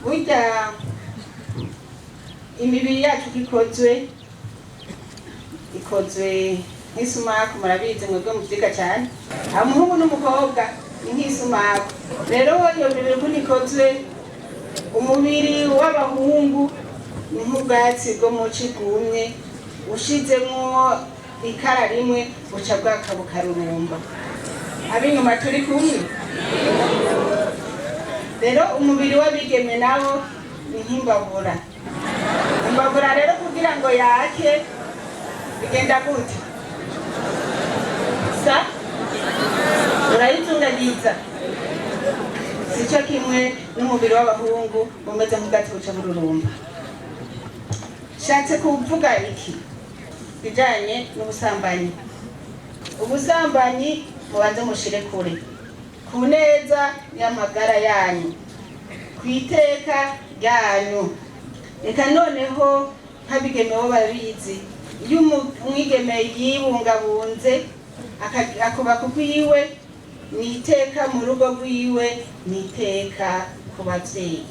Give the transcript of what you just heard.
Burya imibiri yacu uko ikozwe, ikozwe nk'isumaku. Murabizi mwebwe muvyiga cyane. Umuhungu n'umukobwa ni nk'isumaku. Rero iyo mibiri ukuntu ikozwe, umubiri w'abahungu ni nk'ubwatsi bwo mu ci bwumye, ushizemwo ikara rimwe buca bwaka bukarurumba. Ab'inyuma turi kumwe? Rero umubiri w'abigeme nawo ni nk'imbabura. Imbabura rero kugira ngo yake bigenda gute? Sa urayizungagiza. Sico kimwe n'umubiri w'abahungu umeze nk'ubwatsi buca bururumba. Shatse kuvuga iki bijanye n'ubusambanyi? Ubusambanyi mubanze mushire kure ku neza y'amagara yanyu, ku iteka ryanyu. Reka noneho nk'abigeme bo babizi, iyo umwigeme yibungabunze, akubaka ukwiwe, ni iteka mu rugo rwiwe, ni iteka ku bavyeyi.